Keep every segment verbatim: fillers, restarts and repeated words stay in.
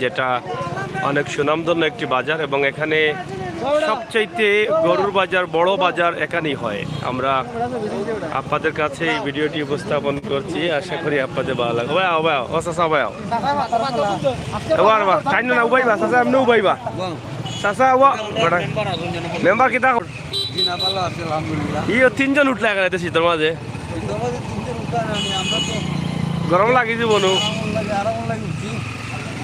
যেটা অনেক সুনামধন্য একটি বাজার এবং এখানে সবচাইতে গরুর বাজার, বড় বাজার এখানেই হয়। আমরা আপনাদের কাছে এই ভিডিওটি উপস্থাপন করছি, আশা করি আপনাদের ভালো লাগবে। ভাই, ভাই, ও চাচা, ভাই, এবার, এবার, টাইম না, উবাইবা, চাচা, এমনি উবাইবা। চাচা, ও, বেটা, মেম্বার কিতা? জি না, ভালো আছি, আলহামদুলিল্লাহ। ইয়ে, তিনজন উঠলে এখানে তো শীতর মাঝে। শীতর মাঝে তিনজন উঠলে না, আমি, আমরা তো গরম লাগি দিব নু। আরাম লাগে, আরাম লাগে উঠছি।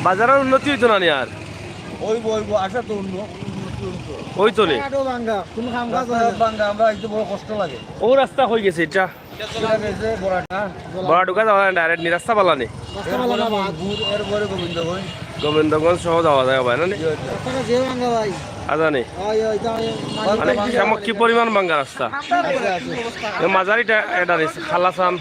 বাজারের উন্নতি হইতো না নি আর? ওই, ওই, ওই, আশা তো উন্ন-, উন্নতি হইতো। ওই তো নি। রাস্তা ভাঙ্গা, কোনো কাম কাজ রাস্তা হয় না। ভাঙ্গা, আমরা একটু বড় কষ্ট লাগে। ও রাস্তা হয়ে গেছে এটা। এটা গেছে বড়াটা। বড়াটুকা যাওয়া যায় direct নি, রাস্তা ভালা নি। রাস্তা ভালা না, ভাই। এরপরে গোবিন্দগঞ্জ। গোবিন্দগঞ্জ সহ যাওয়া যায় ভাই, না নি? জি, জি। রাস্তাটা যে ভাঙ্গা ভাই। আজানি। ওই, ওই, ওই, ওই, মানে, মানে, কেমন, কি পরিমাণ ভাঙ্গা রাস্তা? আছে, আছে। এ মাঝারিটা এটা নি, খালাসান।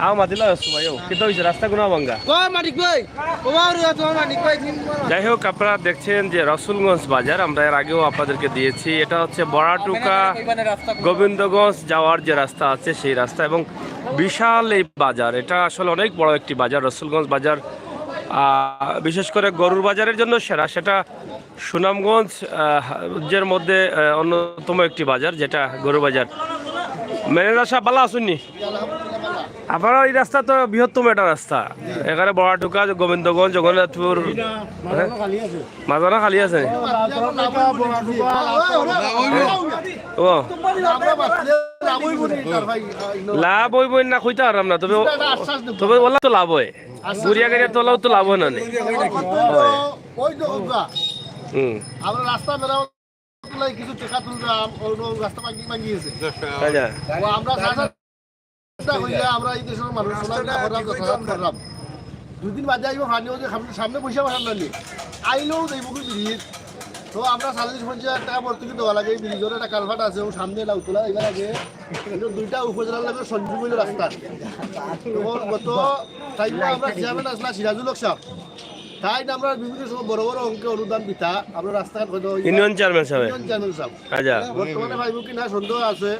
আও, মাতিলা আছো ভাই, ও, কিতা হইছে? রাস্তা কোনা ভাঙ্গা? ও, মানিক ভাই, ও, আরে, তোমার মানিক ভাই, দিন বড়। যাই হোক, আপনারা দেখছেন যে রসুলগঞ্জ বাজার, আমরা এর আগেও আপনাদেরকে দিয়েছি। এটা হচ্ছে বড়াটুকা গোবিন্দগঞ্জ যাওয়ার যে রাস্তা আছে, সেই রাস্তা, এবং বিশাল এই বাজার। এটা আসলে অনেক বড় একটি বাজার, রসুলগঞ্জ বাজার। আহ, বিশেষ করে গরুর বাজারের জন্য সেরা, সেটা সুনামগঞ্জ, আহ, জের মধ্যে, আহ, অন্যতম একটি বাজার, যেটা গরু বাজার। ম্যানেজার সাহেব, ভালা আছইন নি? আপনারা এই রাস্তা তো বৃহত্তম একটা রাস্তা, এখানে বড়াটুকা, গোবিন্দগঞ্জ, জগন্নাথপুর, হ্যাঁ? মাঝখানো খালি আছে। ও, লাভ হইব না কইতা পারলাম না, তবে, তবে ওলা তো লাভ হয়, গুড়িয়া গাড়িয়া তোলাও তো লাভ হয় না নি? ওই যে ওগা। হুম। আমরা রাস্তা মেরামত করলাই, কিছু টেকা তুললাম, ওই, ওই রাস্তা ভাঙ্গি, ভাঙ্গি গেছে। আচ্ছা। ও আমরা সারা চিন্তা করিয়া আমরা এই দেশের মানুষ সবাই না করলাম, যথাযথ করলাম। দুই দিন বাদে আইব পানি, ওই যে সামনে, সামনে বৈশাখ মাস আমরা নেই। আইলেও যাইব কি ব্রিজ? তো আমরা চল্লিশ পঞ্চাশ হাজার টাকা ভর্তুকি দেওয়া লাগে, এই ব্রিজের একটা কালভার্ট আছে, ও সামনে লাউতলা, এবার আগে কিন্তু দুইটা উপজেলার লগে সংযোগ হইল রাস্তা। তখন গত টাইমে আমরা চেয়ারম্যান আসলা সিরাজুল হক সাহেব, তাই না আমরা বিভিন্ন সময় বড় বড় অঙ্কে অনুদান দিতা, আমরা রাস্তাঘাট হয়তো ওই ইউনিয়ন চেয়ারম্যান সাহেব। ইউনিয়ন চেয়ারম্যান সাহেব। আচ্ছা। বর্তমানে পাইব কি না সন্দেহ আছে,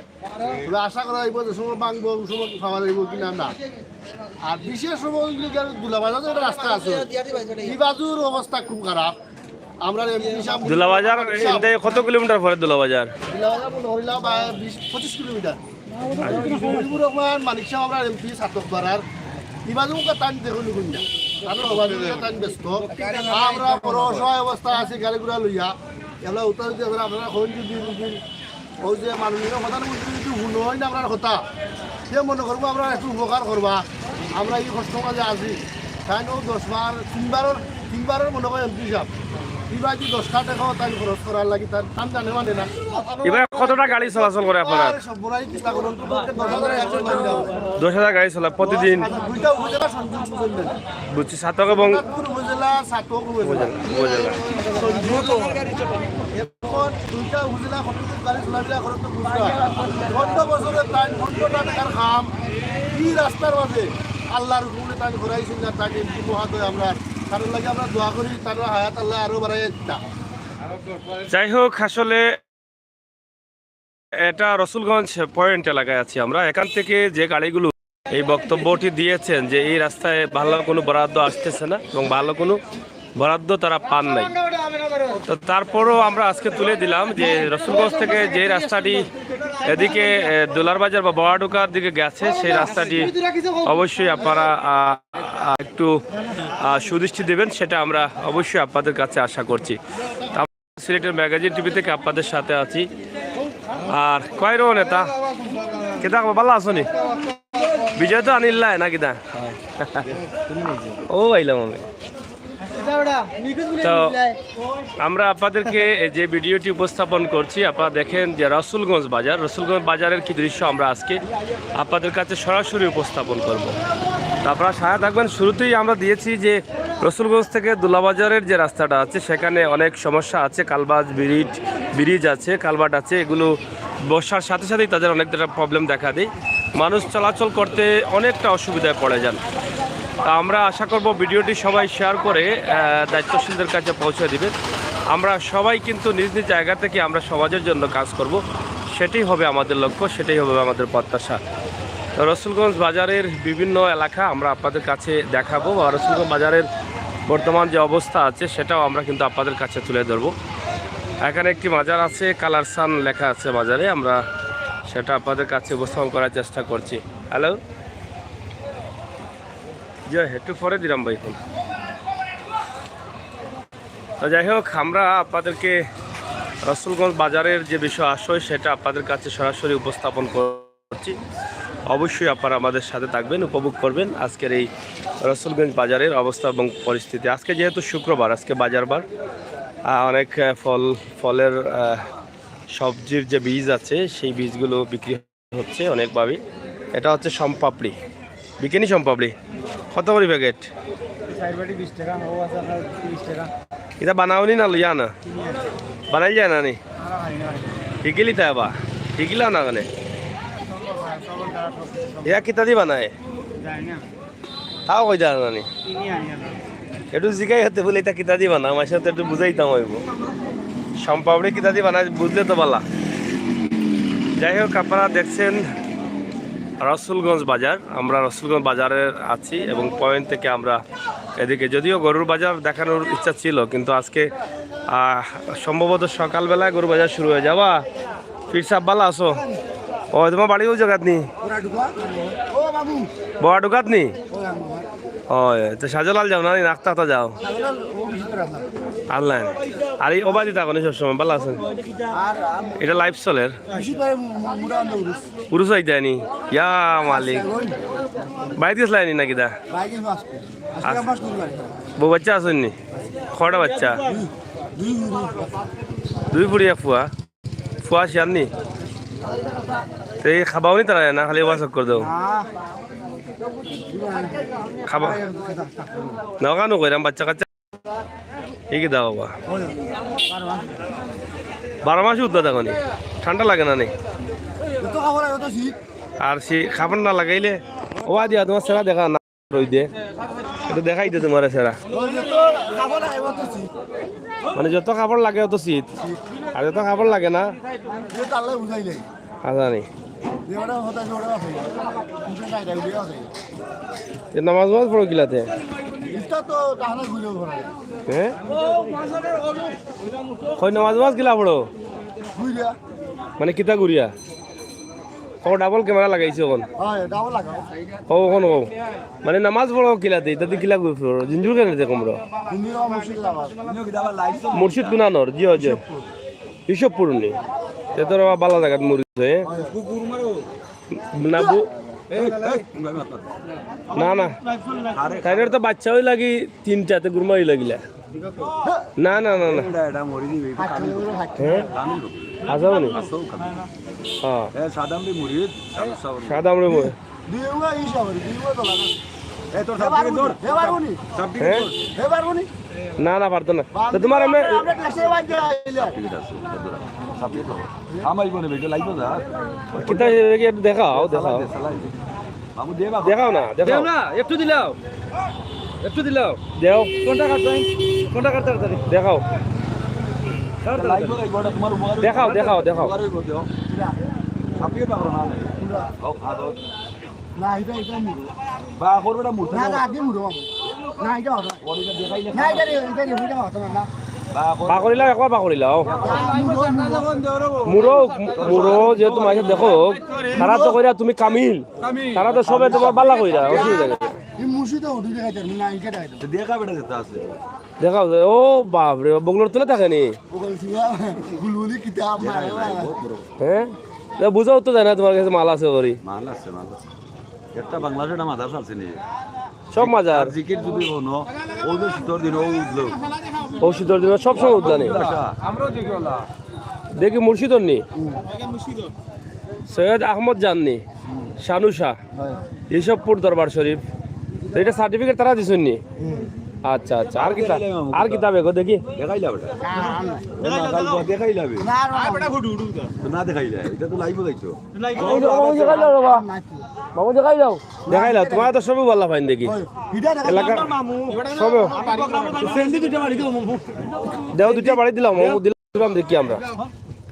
তবে আশা করা হইব যে সময় ভাঙবো, ওই সময় পাওয়া যাইব কি না, না। আর বিশেষ সময় ওই যে দুলাবাজার যে একটা রাস্তা আছে, এই বাজুর অবস্থা খুব খারাপ। আমরা এমপি সাহেব দুলাবাজার সাহেব। এখান থেকে কত কিলোমিটার পরে দুলাবাজার? দুলাবাজার মনে হইল বা বিশ পঁচিশ কিলোমিটার। মুজিবুর রহমান মানিক সাহেব আমরা এমপি ছাতক পাড়ার, ইবাজু মুখে তান দেখুন নিকুন না। তাদের অভাবে তান ব্যস্ত। আমরা বড় অসহায় অবস্থা আছি গাড়ি ঘোড়া লইয়া। এগুলা উত্তর যদি আমরা, আপনারা হইন যদি, যদি ওই যে মাননীয় প্রধানমন্ত্রী যদি হুনইন আমরার কথা, সে মনে করবো আমরা একটু উপকার করবা। আমরা এই কষ্ট মাঝে আছি। তাই নো দশ বার, তিনবারর, তিনবারর মনে হয় এমপি সাহেব। এবার যদি দশটা টাকাও তাই খরচ করার লাগি, তার দাম জানে মানে না। এবার কতটা গাড়ি চলাচল করে আপনার? আর সব বড়াই চিন্তা করুন, তো বলতে দশ হাজার একশো গাড়ি যাও। দশ হাজার গাড়ি চলে প্রতিদিন? দুইটা উপজেলা সংযোগ করবেন। বুঝছি, ছাতক এবং উপজেলা, ছাতক উপজেলা। উপজেলা, উপজেলা। এখন দুইটা উপজেলা কতটুকু গাড়ি চলাফেরা করে তো বুঝতে হয়। পনেরো বছরের তাই পনেরোটা টাকার কাম, কি রাস্তার মাঝে আল্লাহর হুকুমে তাই ঘোরাইছিল না, তাকে কি মহাদয় আমরা, কারণ লাগে আমরা দোয়া করি, তারা হায়াত আল্লাহ আরো বাড়াই দিতা। যাই হোক, আসলে এটা রসুলগঞ্জ পয়েন্ট এলাকায় আছি আমরা। এখান থেকে যে গাড়িগুলো এই বক্তব্যটি দিয়েছেন যে এই রাস্তায় ভালো কোনো বরাদ্দ আসতেছে না এবং ভালো কোনো বরাদ্দ তারা পান নাই। তো তারপরও আমরা আজকে তুলে দিলাম যে রসুলগঞ্জ থেকে যে রাস্তাটি এদিকে, এ, দোলার বাজার বা বড়াঢোকার দিকে গেছে, সেই রাস্তাটি অবশ্যই আপনারা, আ, আ, একটু, আ, সুদৃষ্টি দেবেন, সেটা আমরা অবশ্যই আপনাদের কাছে আশা করছি। সিলেটের ম্যাগাজিন টিভি থেকে আপনাদের সাথে আছি। আর কয় রো নেতা, কিতা খবর, ভালা আছো নি? বিজয় তো আনিল্লায় না কিতা? ও আইলাম আমি। তো আমরা আপনাদেরকে এই যে ভিডিওটি উপস্থাপন করছি, আপনারা দেখেন যে রসুলগঞ্জ বাজার, রসুলগঞ্জ বাজারের কি দৃশ্য আমরা আজকে আপনাদের কাছে সরাসরি উপস্থাপন করব। তো আপনারা সাথে থাকবেন। শুরুতেই আমরা দিয়েছি যে রসুলগঞ্জ থেকে দুলাবাজারের যে রাস্তাটা আছে, সেখানে অনেক সমস্যা আছে। কালভার্ট, ব্রিজ, ব্রিজ আছে, কালভার্ট আছে, এগুলো বর্ষার সাথে সাথেই তাদের অনেকটা প্রবলেম দেখা দেয়, মানুষ চলাচল করতে অনেকটা অসুবিধায় পড়ে যান। তা আমরা আশা করব ভিডিওটি সবাই শেয়ার করে, আহ, দায়িত্বশীলদের কাছে পৌঁছে দিবেন। আমরা সবাই কিন্তু নিজ নিজ জায়গা থেকে আমরা সমাজের জন্য কাজ করব, সেটাই হবে আমাদের লক্ষ্য, সেটাই হবে আমাদের প্রত্যাশা। রসুলগঞ্জ বাজারের বিভিন্ন এলাকা আমরা আপনাদের কাছে দেখাবো, বা রসুলগঞ্জ বাজারের বর্তমান যে অবস্থা আছে সেটাও আমরা কিন্তু আপনাদের কাছে তুলে ধরবো। এখানে একটি বাজার আছে, কালারসান লেখা আছে বাজারে, আমরা সেটা আপনাদের কাছে উপস্থাপন করার চেষ্টা করছি। হ্যালো, যে একটু পরে দিলাম ভাই ফোন। তো যাই হোক, আমরা আপনাদেরকে রসুলগঞ্জ বাজারের যে বিষয় আশয় সেটা আপনাদের কাছে সরাসরি উপস্থাপন করছি। অবশ্যই আপনারা আমাদের সাথে থাকবেন, উপভোগ করবেন আজকের এই রসুলগঞ্জ বাজারের অবস্থা এবং পরিস্থিতি। আজকে যেহেতু শুক্রবার, আজকে বাজার বার, আহ, অনেক আহ, ফল, ফলের আহ, সবজির যে বীজ আছে সেই বীজগুলো বিক্রি হচ্ছে অনেকভাবেই। এটা হচ্ছে সম্পাপড়ি, বিকেনি সম্পাপড়ি। কত করে প্যাকেট? চার বাটি বিশ টাকা, ও আছে আপনার তিরিশ টাকা। এটা বানাওনি না লইয়া না? কিনি আনি। বানাই যায় না নি? আমরা খাই না। হিকিলি তাই বা? হিকিলা না কেনে? সব খায়, সব তারা সব কিছু সব ইয়া কিতা দি বানায়? যায় না। তাও কই যায় না নি? কিনি আনি আমরা। একটু জিগাই হতে বলে এটা কিতা দি বানা? আমার সাথে একটু বুঝাইতাম হইব। সম্পাপড়ি কিতা দি বানায় বুঝলে তো বালা। যাই হোক, আপনারা দেখছেন রসুলগঞ্জ বাজার। আমরা রসুলগঞ্জ বাজারে আছি এবং পয়েন্ট থেকে আমরা এদিকে, যদিও গরুর বাজার দেখানোর ইচ্ছা ছিল, কিন্তু আজকে আহ, সম্ভবত সকালবেলায় গরুর বাজার শুরু হয়ে যাবা। ফির সাহেব, ভালা আছো? ও, তোমার বাড়ি ওই জায়গাত নি? বড়াডুকাত নি? ও, তো শাহজালাল যাও না নি, নাক্তা যাও? আল্লাহ। আর এই ওবাদি থাকো নি সবসময়, ভালা আছেন? এটা লাইভ চলের। উরুস আইতা নি? ইয়া মালিক। বাইরে গেছিলা নি নাকি দা? বউ বাচ্চা আছেন নি? কয়টা বাচ্চা? দুই ফুড়ি এক ফুয়া। ফুয়া শিয়ার নি? এই খাবাও নি তারা না, খালি ওয়াশ করে দাও। খাবা না, ওখানে কইরাম বাচ্চা কাচ্চা। এই কি দাও বাবা? বারো মাসে উদ্দা দেখো নি, ঠান্ডা লাগে না নি? আর সে খাবার না লাগাইলে, ও আদি তোমার সেরা দেখা না। রইদে। এটা দেখাই দে তোমার সেরা। মানে যত কাপড় লাগে অত শীত। আর যত কাপড় লাগে না, আচ্ছা নি। এ নামাজ নামাজ পড়ো কিলাতে? হ্যাঁ? কই নামাজ নামাজ কিলা পড়ো? মানে কিতা ঘুরিয়া? ও ডাবল ক্যামেরা লাগাইছে এখন। ও এখন ও। মানে নামাজ পড়ো কিলাতে, ইতাতে কিলা ঘুরি পড়ো? জিঞ্জুর কেন দেখো আমরা? মুর্শিদ কুনানোর, জি হয়, জি হয়। ইসবপুর নি। তে তোর বাবা বালা জাগাত মরিছে, হ্যাঁ? না, বু-, না, না। তাইলে তো বাচ্চা হই লাগি তিনটাতে গুরমা হই লাগিলা। না, না, না, না। হ্যাঁ? আচ্ছা, উনি। হ্যাঁ। সাদাম রে মরিদ, সাদাম রে মরিদ। হ্যাঁ? না, না, পারতো না। তো তোমার আমি কিতা একটু দেখাও, দেখাও। দেখাও না, দেখাও। দেও না, একটু দিলাও। একটু দিলাও। দেও। কোনটা কাটবে? কোনটা কাটতে কাটতে? দেখাও। কাটতে কাটতে। দেখাও, দেখাও, দেখাও। না, এটা, এটা মুড়ো। বা করবে এটা মুড়তে না, না, আগে মুড়ো। না, এটা হবে। না, এটা রে, এটা রে, এটা হবে না। বাকরিলা, একবার বাকরিলা, ও। মুড়ো, মুড়ো। মুড়ো, মুড়ো, যেহেতু মাঝে দেখো, তারা তো কইরা তুমি কামিল। তারা তো সবে তোমার বালা কইরা, অসুবিধা নাই। এই মুর্শিদ তো উঠে দেখাইতে পারবি না, এই কেটে দেখাইতে। দেখা বেটা যেটা আছে। দেখাও, ও বাপ রে, বগলর তলে থাকে নি? বগল ছিল, গুলগুলি কিতাব, মারে। হ্যাঁ? না, বুঝাও তো যায় না তোমার কাছে মাল আছে করি। মাল আছে, মাল আছে। একটা বাংলাদেশে একটা মাদার আছে নি? সব মাজার। আর জিকির যদি হনো, ও যে শীতর দিন, ও উঠলো। ও শীতর দিন, সব সময় উঠলো নি? আচ্ছা। দেখি মুর্শিদর নি? সৈয়দ আহমদ জাননি, শানু শাহ, ইসবপুর দরবার শরীফ। তো এটা সার্টিফিকেট তারা দিছইন নি? আচ্ছা, আচ্ছা। আর কিতা, আর কিতা বেগো দেখি? দেখাইলা বেটা। দেখাইলা বে। না, না, না। তো না দেখাইলা, এটা তো লাইভও দেখছো। মামু দেখাই দাও রে বা। মামু দেখাই দাও। দেখাইলা, তোমার তো সবই ভালা পাইন দেখি। এলাকার সবে। সেন্ডি দুইটা বাড়ি দিলাম, মামু। দেও, দুইটা বাড়ি দিলাম, মামু দিলাম দেখি আমরা।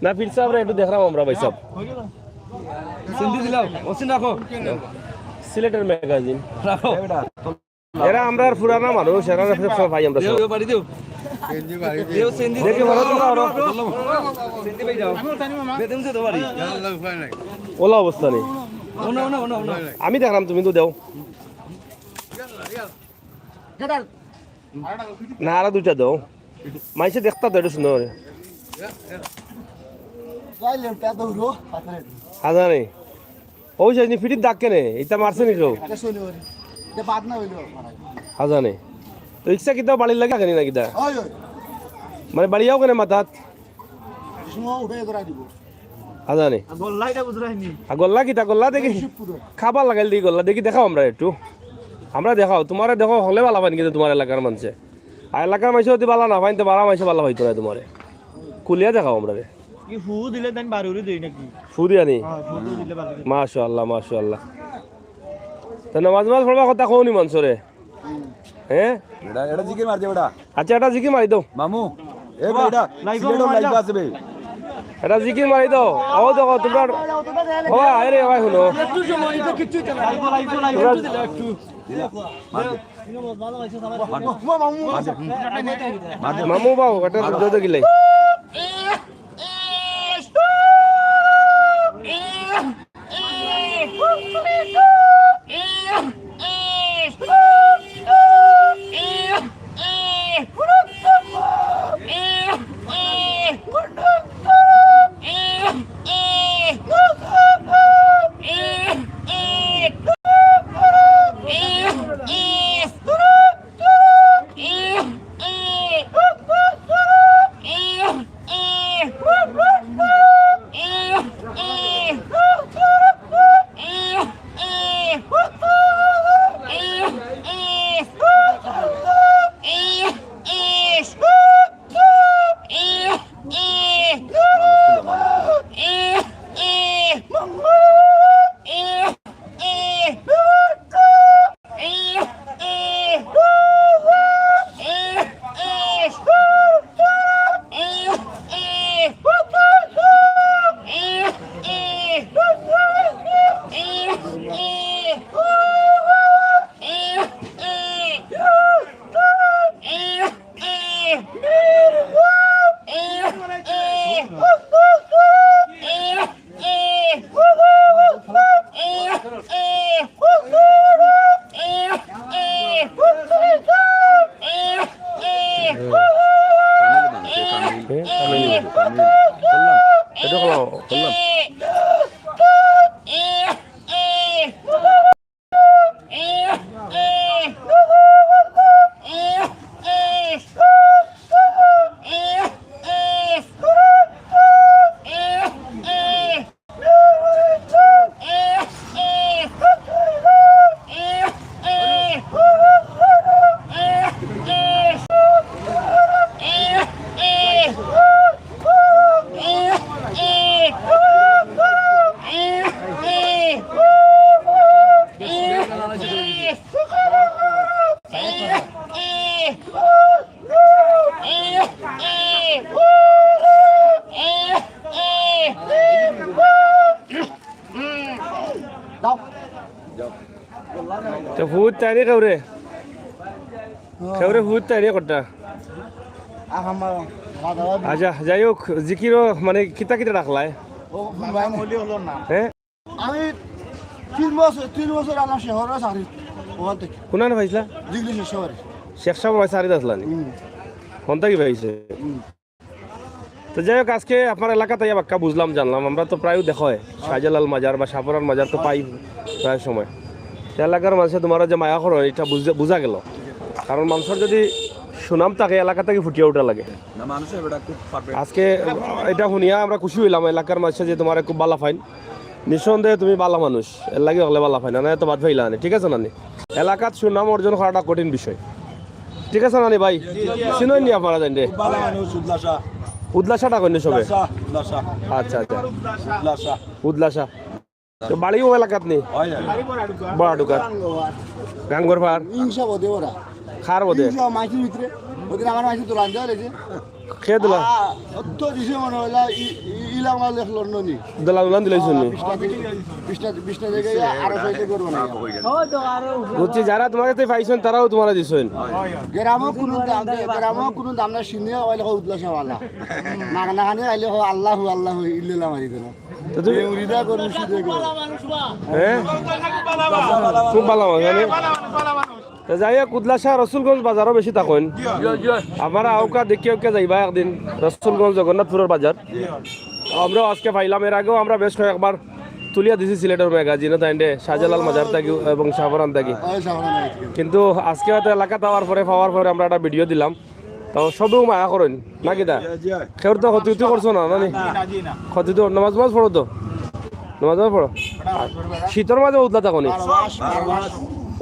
না, ফিরছে আমরা একটু দেখলাম আমরা ভাই সাহেব। সেন্ডি দিলাম, ওসি রাখো। সিলেটের ম্যাগাজিন। এরা আমরার পুরানা মানুষ, এরা সব সময় ভাই আমরা সব। বাড়ি দেও। দেখি, বলো তোমরা, বলো। ওলা অবস্থা নেই। আমি দেখলাম, তুমি তো দেও। না, আরো দুইটা দেও। মাইসে দেখতা তো, এটা সুন্দর করে। হাজানি। ও, সেই ফিটির দাগ কেনে? ইটা মারছে নি কেউ? হাজানি। তো ইচ্ছা কিতা বাড়ির লাগি থাকেনি না কিতা? মানে বাড়িয়াও কেনে মাথাত? হাজানি। আর গল্লা কিতা গল্লা দেখি? খাবার লাগাইল দেখি গল্লা দেখি, দেখাও আমরা একটু। আমরা দেখাও, তোমারে দেখো হলে ভালা পাইন কিন্তু তোমার এলাকার মানষে। আর এলাকার মানষে যদি ভালা না পাইন, তো বারা মানষে ভালা পাইতো না তোমারে। খুলিয়া দেখাও আমরারে। কি ফু দিলে তাই বারুরি দেই নাকি? ফু দিয়া নি? হ্যাঁ, ফু তো দিলে বারুরি। মাশাআল্লাহ, মাশাআল্লাহ। তো নামাজ নামাজ পড়বা কথা কওনি মানষরে? হ্যাঁ? এটা, এটা জিকির মার দে বেটা। আচ্ছা, এটা জিকির মারি দাও। মামু, এ বেটা, লাইভে সিলেটও মার লাইভে দাও। আছে বে। এটা জিকির মারি দাও। ও দেখো, তোমরা, ও, আরে ভাই, হুনো। একটু সময়, এটা কিচ্ছু চলে না। লাইভে, লাইভে, লাইভে তোমরা দিলে একটু। দিলা, মার দে। মার দে। মার দে। মার দে। মামু বাবু, এটা মার দে। জোরে গিলাই। তো ভূত তাই রে কেউরে? কেউরে ভূত তাই রে কটা? আচ্ছা, যাই হোক, জিকিরও মানে কিতা কিতা রাখলায়? হ্যাঁ? আমি তিন বছর, তিন বছর আমার শহরে চাকরি, ওখান থেকে। কোনানে পাইছিলা? ডিগ্রি শেষ করে। শেখ সাহেব ভাই চাকরিত আসলানি? হুম। কোনটা কি পাইছে? হুম। তো যাই হোক, আজকে আপনার এলাকাত আইয়া বাক্কা বুঝলাম, জানলাম। আমরা তো প্রায় দেখা হয়, শাহজালাল মাজার বা শাহপরান মাজার তো পাই প্রায় সময়। তো এলাকার মানষে তোমার যে মায়া করো, এটা বুঝা, বুঝা গেল। কারণ মানষর যদি সুনাম থাকে, এলাকা থাকি ফুটিয়া উঠা লাগে। না, মানুষের বেটা খুব পারবে। আজকে এটা শুনিয়া আমরা খুশি হইলাম, এলাকার মানষে যে তোমার খুব ভালা পাইন। নিঃসন্দেহে তুমি ভালা মানুষ, এর লাগি হকলে ভালা পাইন, না এত বাদ পাইলা না, ঠিক আছে না নি? এলাকাত সুনাম অর্জন করাটা কঠিন বিষয়, ঠিক আছে না নি ভাই? চিনইন নি আপনারা জানরে? খুব ভালা মানুষ, উদলাসা। উদলাসাটা কইন সবে? উদলাসা, উদলাসা। আচ্ছা, আচ্ছা। উদলাসা। উদলাসা। তো বাড়িও এলাকাত নি? হয়, হয়। বড় ঢুকার। গাঙ্গর পার। হিংসা বোধে ওরা। খার বোধে। হিংসা মাইকির ভিতরে। ওদের আমার মাইকি তো রান্ধা হয়েছে। খেয়ে দিলা? আ, অত দিছে মনে হইলা, ই, ই, ই আমার লেখ লন্ডনি। দালাল উলান দিলাইছইন নি? বিশটা থেকে, বিশটা, বিশটা থেকে আরো ছয়টা করবো না। বুঝছি, যারা তোমার কাছে পাইছইন, তারাও তোমারে দিছইন। গ্রামও কোনো দাম, গ্রামও কোনো দাম না, সিনিয়া অইলে হয় উদলাসা ওয়ালা। মাগনা খানি আইলে হয় আল্লাহু আল্লাহু ইল্লাল্লাহ মারি দেন। তো তুমি এই মুরিদা করুন শুধু এগুলো। হ্যাঁ? খুব ভালা মানুষ, জানি। তো যাই হোক, উদলাসা রসুলগঞ্জ বাজারও বেশি থাকইন। আপনারা আউক্কা দেখি আউক্কা যাইবা একদিন রসুলগঞ্জ জগন্নাথপুরের বাজার। আমরাও আজকে পাইলাম, এর আগেও আমরা বেশ কয়েকবার তুলিয়া দিছি সিলেটর ম্যাগাজিনো, তাইন শাহজালাল মাজার থাকি এবং শাহপরান থাকি। ওই শাহপরান থাকি। কিন্তু আজকে হয়তো এলাকাত আওয়ার পরে, পাওয়ার পরে আমরা একটা ভিডিও দিলাম। তো সবেউ মায়া করইন, নাকি দা? জি, জি। কেউর তো ক্ষতি উতি করছো না, না নি? না, জি, না। ক্ষতি তো, নামাজ নামাজ পড়ো তো? নামাজ নামাজ পড়ো? আর শীতর মাঝে উদলা থাকো নি? বারো মাস, বারো মাস।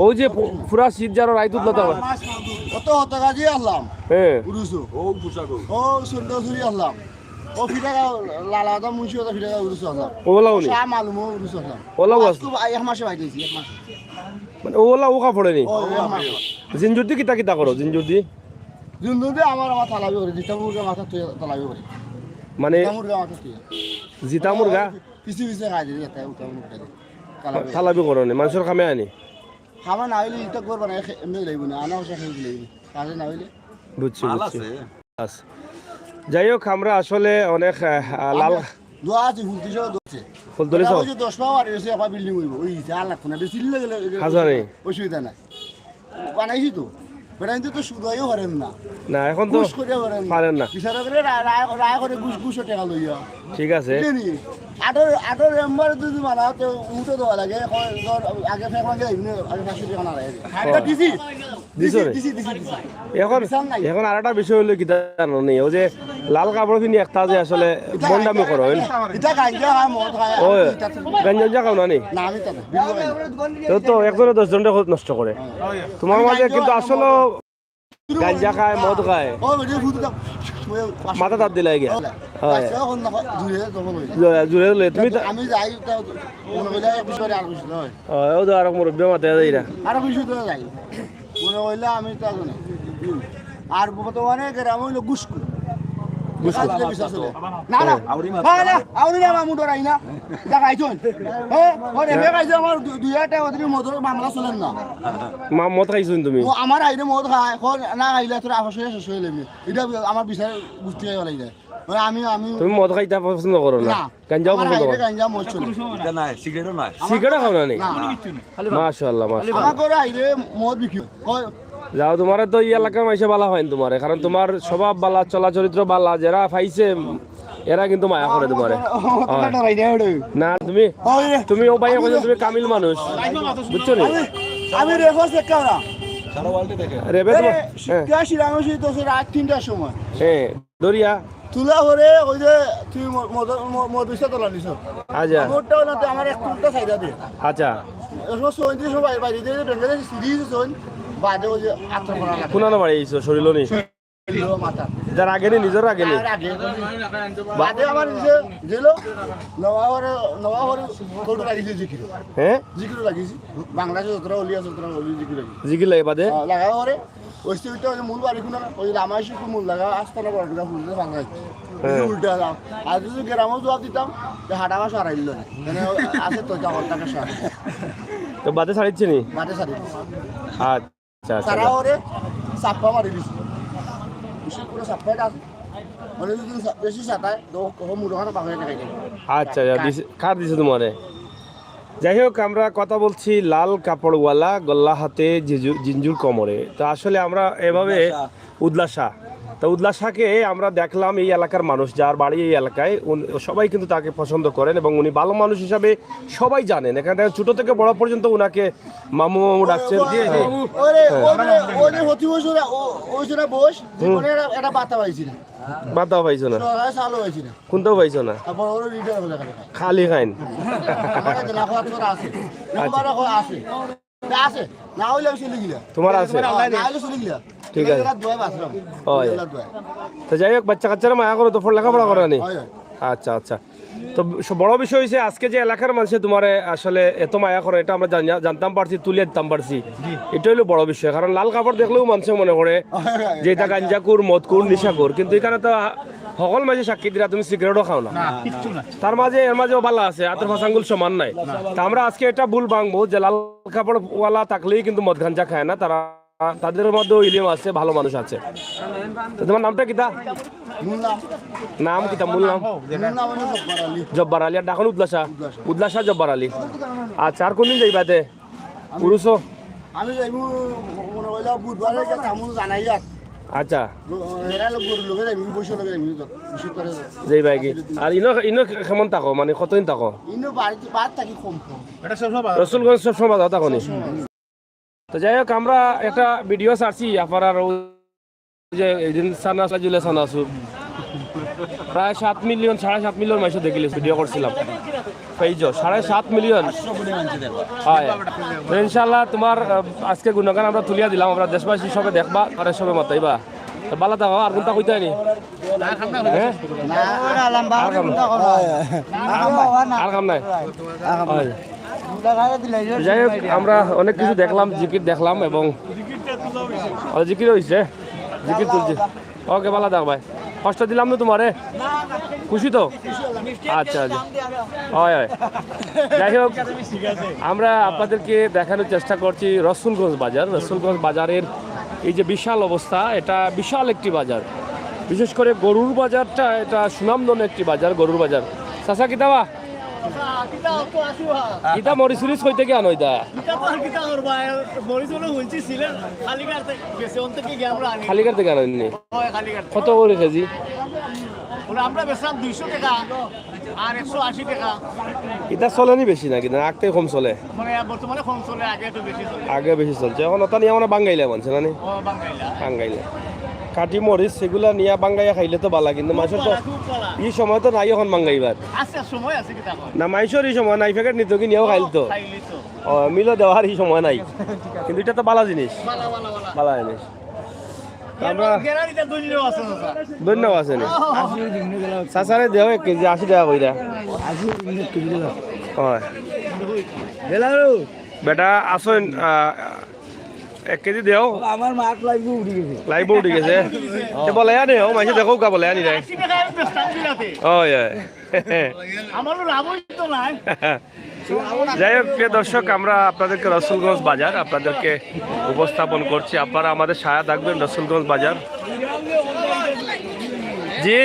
ওই যে পু-, পুরা শীত যারো রাইত উদলা থাকো। বারো মাস। অত হত গাজি আনলাম। হ্যাঁ। উরুসু। ও পোশাক। ও সুন্দর সুরি আনলাম। ও ফিটা লালা আদা মুন্সি আদা ফিটা উরুসু আনলাম। ওলাও নি? শাহ মালুমও উরুসু আনলাম। ওলাও আছে? আজকে এক মাসে বাইরে গেছি, এক মাসে। মানে ওলা ও কাপড়ে নি? ও, এক মাসে। জিঞ্জুর দি কিতা কিতা করো, জিঞ্জুর দি? জিঞ্জুর দি আমার, আমার তালাবি করে, জিতা মুরগা মাথা তুই তালাবি করে। মানে জিতা মুরগা মাথা তুই। জিতা মুরগা? পিছে পিছে খাই দিবি, যাতে উঠা মুরগা দিয়ে। তালাবি। তালাবি করো নি, মানুষের কামে আনি? খাওয়া না হইলে ইটা করবো না, এমনি লইব না, আনা হচ্ছে খেয়ে লইব। কাজে না হইলে? বুঝছি, মাল বুঝছি। আছে। আছে। যাই হোক, আমরা আসলে অনেক, আহ, লাল দোয়া আছে, ফুলতলি সহ দোয়া আছে। ফুলতলি এটা সহ? ওই যে দশ পাওয়ার এসে আবার বিল্ডিং হইব, ওই যে আর লাগতো না, বেশি দিলে গেলে হাজারে। অসুবিধা নাই। বানাইছি তো, বেটা কিন্তু তো শুধাইও পারেন না। না, এখন তো ঘুষ করিয়া পারেন না। পারেন না। বিচারকরে রায়, রায়, রায় করে ঘুষ, ঘুষ টাকা লইয়া। ঠিক আছে। বুঝলি নি? আঠারো, আঠারো মেম্বার যদি বানাও, তো উঠে দেওয়া লাগে। এখন ধর, আগে ফেক লাগে, এমনি আগে পাঁচশো টাকা না লাগে। ও। এটা দিছি। দিছো রে? দিছি, দিছি, দিছি। এখন, বিশাল নাই। এখন আর একটা বিষয় হইলো কি জানো নি? ওই যে লাল কাপড় পিনি একটা যে আসলে এটা বন্ডামি করো, হইল? এটা গাঞ্জা খায়, মদ খায়, ও, আর কি এটা তো গাঞ্জা উঞ্জা খাও না নি? না, আমি তো না, বিড়ি খাই না। তো, তো একজনে দশ জনরে নষ্ট করে। তোমার আমি মাঝে গাঞ্জা কিন্তু খাই, আসলে মদ গাঞ্জা খায়, মদ খায়। ও, বেটি, ফুটু দাও। ওই, মাথা তাত দিলাই গিয়া। ও, হয়। আচ্ছা, এখন না, জুড়ে তো বলো। জুড়ে, জুড়ে লই। তুমি তা আমি যাই, তা মনে করলে এক বছর আর বছর নয়। ও, ও তো আরো মুরব্বি মাথায় যাই না। আরো বছর তো যাই। মনে করলে আমি তো এখন। আর বর্তমানে গ্রাম হইলো গুসকু। গুসকু। আসলে বিশ্বাস হলো। না, না। হ্যাঁ। আউরি মাত্র। হ্যাঁ, না, আউরি না, মামু ডরাই না। যা খাইছুন। হ্যাঁ, ওরে, হে খাইছে আমার দু-, দুই হাজার টাকা ওদের মদর মামলা চলেন না। মা-, মদ খাইছুন তুমি? ও আমার আইরে মদ খায়, এখন না খাইলে তোর আফা শুয়ে শেষ হয়ে লেমে। এটা আমার বিচার গুষ্টি হয়ে গেল। মানে আমি, আমি তুমি মদ খাইতা পছন্দ করো না? না। গাঞ্জাও আমার পছন্দ আইরে করো? গাঞ্জা মদ চলে। এটা নাই, সিগারেটও নাই। সিগারেটও খাও না নি? না। মাশাআল্লাহ, মাশাআল্লাহ। আমার ঘরে আইরে মদ বিক্রি হয়। কয় যাও, তোমারে তো এই এলাকার মাইনষে বালা পাইন তোমারে, কারণ তোমার স্বভাব বালা, চলাচরিত্র বালা, যেরা পাইছে এরা কিন্তু মায়া করে তোমারে। ও, ও, হয়। না, তুমি, ওই রে। তুমি ও ভাইয়া কইছো তুমি কামিল মানুষ, বুঝছো নি? আমি, আমি রেফার চেক করা। রেবে এরে, তোমার, হ্যাঁ। শিক্ষা শিরানো সেই তো সে রাত তিনটার সময়। হ্যাঁ, দরিয়া। তুলা হরে ওই যে তুই ম-, মদ-, ম-, মদ বিশটা তোলা নিছ। আচ্ছা। মোটটা হলো তো আমার এক কুলটা সাইডা দিয়ে। আচ্ছা। এখন সৈন্যদের সবাই বাইরে দিয়ে বেঙ্গলে সিরিজ সৈন বাদে ওই যে আক্রমণ করা লাগে। কোনানো বাড়ি আইছো, শরীর নি? শরীর মাথা। যার আগে নি, নিজের আগে নি? তার আগে। বাদে আমার নিজে জেলো, নওয়াহরে, নওয়াহরে কোর্ট লাগিয়েছে জিকির। হ্যাঁ? জিকির লাগিয়েছি। বাংলাদেশে যতটা অলি আছে, ততটা অলি জিকির লাগিয়েছি। জিকির লাগে বাদে? হ্যাঁ, লাগার পরে ওই স্টেজটা ওই যে মূল বাড়ি খুলে না, ওই লামাইশি খুব মূল লাগা, আস্তানা বড় টুকা ফুল দিয়ে ভাঙা হয়েছে। হ্যাঁ। উল্টা দাম। আর যদি গ্রামও জবাব দিতাম, যে হাটা মাস হারাইল না। মানে, আছে তো, জামার টাকা সার। তো বাদে ছাড়িচ্ছে নি? বাদে ছাড়ি দিছে। আচ্ছা, আচ্ছা, তারা আচ্ছা। ওরে চাপ্পা মারি দিছে। বিশেষ করে চাপ্পাটা আছে। মানে, যদি চা-, বেশি চাটায়, তো ও মুঠো খানা বাকি রেখে দেয়। আচ্ছা, আচ্ছা, দিছে, কার দিছে তোমারে? যাই হোক, আমরা কথা বলছি লাল কাপড়ওয়ালা, গল্লা হাতে, জিজু-, জিঞ্জুর কোমরে। তো আসলে আমরা এভাবে উদলাসা। উদলাসা। তো উদলাসাকে আমরা দেখলাম এই এলাকার মানুষ, যার বাড়ি এই এলাকায়, উন-, সবাই কিন্তু তাকে পছন্দ করেন এবং উনি ভালো মানুষ হিসাবে সবাই জানেন। এখানে দেখেন ছোট থেকে বড় পর্যন্ত উনাকে মামু মামু ডাকছেন। ওরে, হ্যাঁ। ওরে, ওরে, হতি হইছে না, ও-, হইছে না বস, জীবনে একটা, একটা বাতা পাইছি না। বাতাও পাইছো না? সকালে চালও পাইছি না। কোনটাও পাইছো না? তারপর ওরা লিটার বলে খালি খায়। খালি খাইন। আমার একটা লাখ লাখ করে আছে। নাম্বার এখন আছে। না আছে। না হইলে আমি চলে গেলাম। তোমার আছে? না হইলে চলে গেলাম। ঠিক আছে। এরা দুয়ায় বাঁচলাম। হয়। এরা দুয়ায়। তো যাই হোক, বাচ্চা কাচ্চারা মায়া করো তো, পড়-, লেখাপড়া করো নি? হয়, হয়। আচ্ছা, আচ্ছা। তো স-, বড় বিষয় হইছে আজকে যে এলাকার মানুষে তোমারে আসলে এত মায়া করে, এটা আমরা জানি-, জানতাম পারছি, তুলিয়া দিতাম পারছি। এটা হইলো বড় বিষয়, কারণ লাল কাপড় দেখলেও মানুষে মনে করে যে এটা গাঞ্জাকুর, মদকুর, নিশাকুর, কিন্তু এখানে তো হকল মাঝে সাক্ষী দিরা তুমি সিগারেটও খাও না। না, কিচ্ছু না। তার মাঝে, এর মাঝেও ভালা আছে, আতর পাঁচ আঙ্গুল সমান নাই। তা আমরা আজকে এটা ভুল ভাঙবো যে লাল কাপড়ওয়ালা থাকলেই কিন্তু মদ গাঞ্জা খায় না, তারা, তাদের মধ্যেও ইলিম আছে, ভালো মানুষ আছে। তো তোমার নামটা কিতা? মূল নাম? নাম কিতা? মূল নাম? মূল নাম হলো জব্বার আলী। জব্বার আলী, আর ডাকন উদলাসা? উদলাসা। উদলাসা জব্বার আলী। আচ্ছা, আর কোনদিন যাইবাতে? আমি, উরুসো? আমি যাইমু, মনে হইলো বুধবারে গিয়া কামু জানাই আর। আচ্ছা। লো-, এরা লোক গরুর লগে যাইমু, বৈশাখ লগে যাইমু, বিশেষ করে। যাইবা কি? আর ইনো, ইনো কেমন থাকো? মানে কতদিন থাকো? ইনো বাড়িতে, বাদ থাকি কম কম। রসুলগঞ্জ সবসময় যাও থাকো নি? তো যাই হোক, আমরা একটা ভিডিও ছাড়ছি, আপনারা ওই যে এই দিন সানাসু, জুলে সানাসু, প্রায় সাত মিলিয়ন, সাড়ে সাত মিলিয়ন মানুষ দেখিলে ভিডিও করছিলাম। পেজও সাড়ে সাত মিলিয়ন। হয়। তো ইনশাআল্লাহ তোমার, আহ, আজকে গুণগান আমরা তুলিয়া দিলাম, আমরা দেশবাসী সবে দেখবা, আর সবে মাতাইবা। তো ভালা থাকো, আর কোনটা কইতে হয়নি? হ্যাঁ? আর কাম নাই। আর কাম নাই। হয়। যাই হোক, আমরা অনেক কিছু দেখলাম, জিকির দেখলাম এবং, ও, জিকির হইছে, জিকির তুলছি। ওকে, ভালা থাক ভাই, কষ্ট দিলাম না তোমারে? খুশি তো? আচ্ছা, আচ্ছা। হয়, হয়। যাই হোক, আমরা আপনাদেরকে দেখানোর চেষ্টা করছি রসুলগঞ্জ বাজার। রসুলগঞ্জ বাজারের এই যে বিশাল অবস্থা, এটা বিশাল একটি বাজার। বিশেষ করে গরুর বাজারটা, এটা সুনামধন্য একটি বাজার, গরুর বাজার। চাচা, কিতা বা? কিতা মরিচ উরিচ কই থাকি আনো ইতা? ইটা তো আর কিতা করবা? মরিচ হলো হুনছি সিলেট কালীঘাট থেকে গেছে, অন থেকে গিয়া আমরা আনি। কালীঘাট থাকি আনো নি? হয়, কালীঘাট। কত করি কেজি? ওরা আমরা বেচলাম দুইশো টাকা, আর একশো আশি টাকা। ইটা চলে নি বেশি নাকি? না, আগতে কম চলে? মানে বর্তমানে কম চলে, আগে একটু বেশি চলে। আগে বেশি চলছে, এখন ওটা নিয়া মানে বাঙ্গাইলা মানছে না নি? ও, বাঙ্গাইলা। বাঙ্গাইলা। কাটি মরিচ সেগুলা নিয়া বাঙ্গাইয়া খাইলে তো ভালা, কিন্তু মাইনষর তো খুব ভালা। ই সময় তো নাই এখন বাঙ্গাইবার। আচ্ছা, সময় আছে কিতা কয়? না, মাইনষর ই সময় নাই, প্যাকেট নিতো কি নিয়াও খাইল তো। খাইলি তো। ও, মিলো দেওয়ার ই সময় নাই। কিন্তু ইটা তো ভালা জিনিস। ভালা, ভালা, ভালা। ভালা জিনিস। আমরা গেরানিটা ধন্য আছে, চাচা। ধন্য আছে নি? চাচারে দেও এক কেজি, আশি টাকা কইরা। আশি টাকা কইরা। হয়। বেটা, আসইন, আহ, এক কেজি দেও। আমার মাত লাইভও উঠি গেছে। লাইভও উঠি গেছে। তে বলে আনে, ও মাইনষে দেখো কা বলে আনি রে। আশি টাকা আমি বেচতাম বিলাতে। ওই, ওই। আমারও লাভ হইতো না। যাই হোক, প্রিয় দর্শক, আমরা আপনাদেরকে রসুলগঞ্জ বাজার আপনাদেরকে উপস্থাপন করছি। আপনারা আমাদের সাথে থাকবেন, রসুলগঞ্জ বাজার। জি।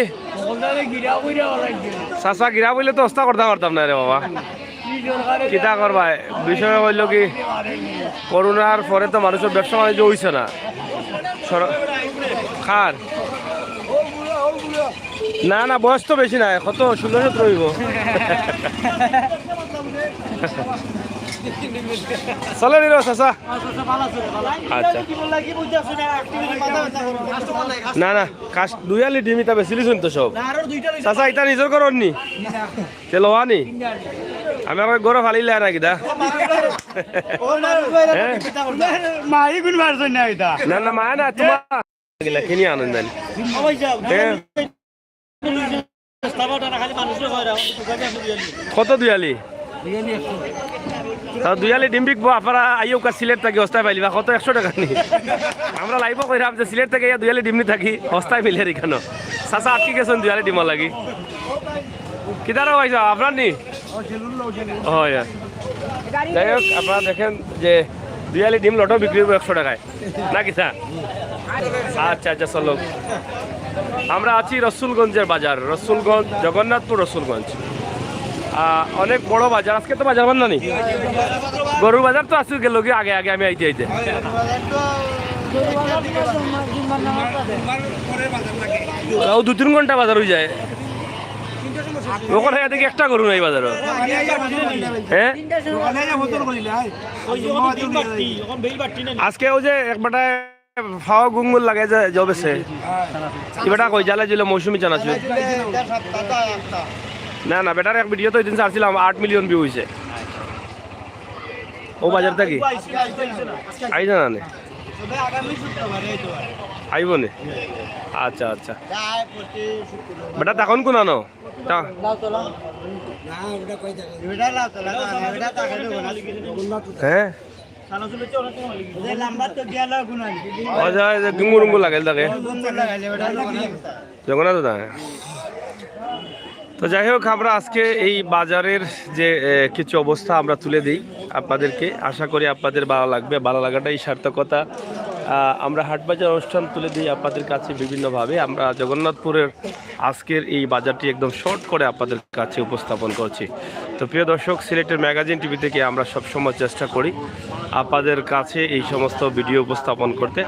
চাচা, গিরা বইলে তো অস্তা করতাম পারতাম না রে বাবা। কিতা করবা? বিষয় হইল কি, করোনার পরে তো মানুষের ব্যবসা বাণিজ্য হইছে না। সর-, খার? না, না, বয়স তো বেশি নাই, কত ষোলো সতেরো হইব। চলে নিল চাচা। আচ্ছা। না, না, কাশ-, দুইয়ালি ডিম ইতা বেচিলিছইন তো সব। চাচা, ইতা নিজর ঘরর নি? তে লওয়া নি? আমি আমার ঘরো ফালিলে না কিতা? হ্যাঁ? মাই গুণ মারছইন না ইতা। না, না, মায়া না, তোমার গিলা কিনি আনইন জানি। হ্যাঁ? কত দুইয়ালি? তাও দুইয়ালি ডিম বিকবো, আপনারা আইও কা সিলেট থাকি হস্তায় পাইলিবা, কত একশো টাকা নি? আমরা লাইভও কইরাম যে সিলেট থাকি আইয়া দুইয়ালি ডিম নি থাকি, হস্তায় মিলের ইখানো। চাচা আটকি গেছইন দুইয়ালি ডিমর লাগি। কিতারও পাইছো, আপনার নি? হয়, হয়। যাই হোক, আপনারা দেখেন যে দুইয়ালি ডিম লটো বিক্রি হইব একশো টাকায়। না কিতা? আচ্ছা, আচ্ছা, চলো। আমরা আছি রসুলগঞ্জের বাজার, রসুলগঞ্জ, জগন্নাথপুর রসুলগঞ্জ। আহ, অনেক বড় বাজার। আজকে তো বাজার বন্ধ নি? গরুর বাজার তো আজকে গেল কি আগে, আগে আমি আইতে আইতে। তাও দু তিন ঘন্টা বাজার হয়ে যায়। ওখানে দেখি একটা গরু নাই বাজারো। হ্যাঁ? আজকে ওই যে এক বেটায় ফাও গুঙ্গুর লাগে যে জবেছে। কি বেটা কই জালে জুলে মৌসুমী চানাচুর। না, না, বেটার এক ভিডিও তো ওই দিন ছাড়ছিলাম, আট মিলিয়ন ভিউ হইছে। ও বাজার থাকি? আই জানা নেই। আইব নি? আচ্ছা, আচ্ছা। বেটা, তখন কোন আনো? তা- হ্যাঁ। ও যায়, যে গুঙ্গু রুঙ্গু লাগাইল তাকে। জগন্নাথ দাদা। তো যাই হোক, আমরা আজকে এই বাজারের যে, এ, কিছু অবস্থা আমরা তুলে দিই আপনাদেরকে। আশা করি আপনাদের ভালো লাগবে, ভালো লাগাটাই সার্থকতা। আহ, আমরা হাট বাজার অনুষ্ঠান তুলে দিই আপনাদের কাছে বিভিন্নভাবে। আমরা জগন্নাথপুরের আজকের এই বাজারটি একদম শর্ট করে আপনাদের কাছে উপস্থাপন করছি। তো প্রিয় দর্শক, সিলেটের ম্যাগাজিন টিভি থেকে আমরা সবসময় চেষ্টা করি আপনাদের কাছে এই সমস্ত ভিডিও উপস্থাপন করতে।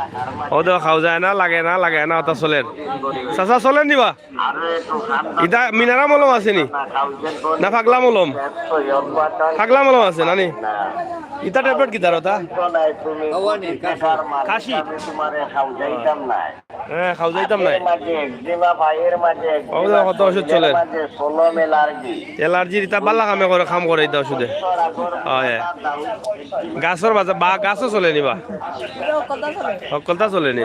ও দেখো, খাও যায় না, লাগে না, লাগে না, ওটা চলের। চাচা, চলের নিবা? ইটা মিনারা মলম আছে নি? না, পাগলা মলম? পাগলা মলম আছে নানি? ইটা ট্যাবলেট কিতার ওটা? কাশি? হ্যাঁ, খাও যাইতাম নাই। বাবার মাঝে একজিমা, ভাইয়ের মাঝে একজিমা, ও, কত ওষুধ শরীরের চলে? মাঝে সোলম অ্যালার্জি। অ্যালার্জির ইটা বালা কামে করে, কাম করে ইটা ওষুধে। হয়। গাছর বাজার বা গাছও চলে নি বা? হকলতা চলে নি।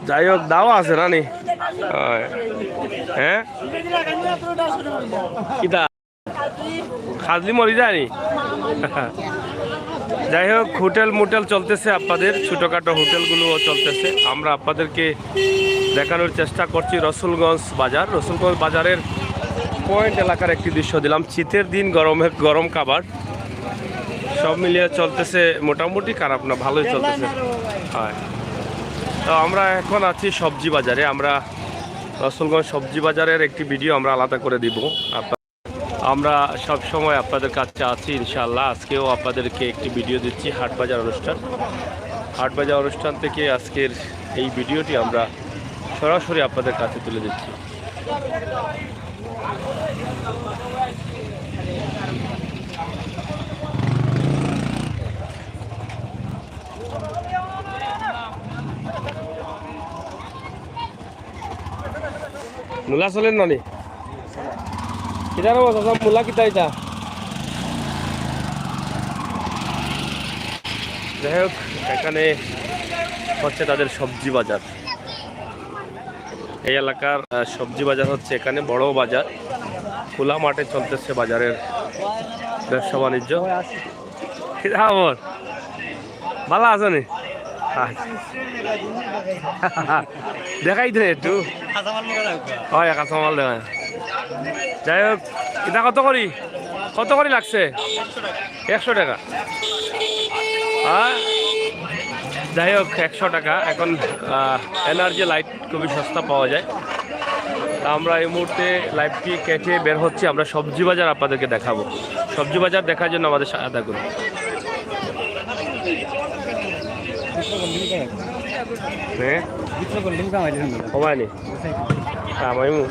যাই হোক, দাও আছে না নি? হয়। হ্যাঁ? কিতা? খাজলি মরি যায়নি? যাই হোক, হোটেল মোটেল চলতেছে, আপনাদের ছোটোখাটো হোটেলগুলোও চলতেছে। আমরা আপনাদেরকে দেখানোর চেষ্টা করছি রসুলগঞ্জ বাজার। রসুলগঞ্জ বাজারের পয়েন্ট এলাকার একটি দৃশ্য দিলাম। শীতের দিন, গরমে গরম খাবার, সব মিলিয়ে চলতেছে মোটামুটি, খারাপ না, ভালোই চলতেছে। হয়। তো আমরা এখন আছি সবজি বাজারে। আমরা রসুলগঞ্জ সবজি বাজারের একটি ভিডিও আমরা আলাদা করে দিব। আপনারা আমরা সব সময় আপনাদের কাছে আছি ইনশাআল্লাহ। আজকেও আপনাদেরকে একটি ভিডিও দিচ্ছি হাট বাজার অনুষ্ঠান। হাট বাজার অনুষ্ঠান থেকে আজকের এই ভিডিওটি আমরা সরাসরি আপনাদের কাছে তুলে দিচ্ছি। মূলা চলের নানি? কিতা রে চাচা, মূলা কিতা ইটা? যাই হোক, এখানে হচ্ছে তাদের সবজি বাজার। এই এলাকার, আহ, সবজি বাজার হচ্ছে এখানে বড় বাজার। খোলা মাঠে চলতেছে বাজারের ব্যবসা বাণিজ্য। কিতা খবর? ভালা আছো নি? আচ্ছা। দেখাই দে একটু। হয়, কাঁচামাল দেখা। যাই হোক, ইটা কত করি? কত করি লাগছে? একশো টাকা। হ্যাঁ? যাই হোক, একশো টাকা। এখন, আহ, এনার্জি লাইট খুবই সস্তা পাওয়া যায়। তা আমরা এই মুহূর্তে লাইভটি কেটে বের হচ্ছি, আমরা সবজি বাজার আপনাদেরকে দেখাবো। সবজি বাজার দেখার জন্য আমাদের সাথে থাকুন। হ্যাঁ? হবায়নি? হ্যাঁ, আমি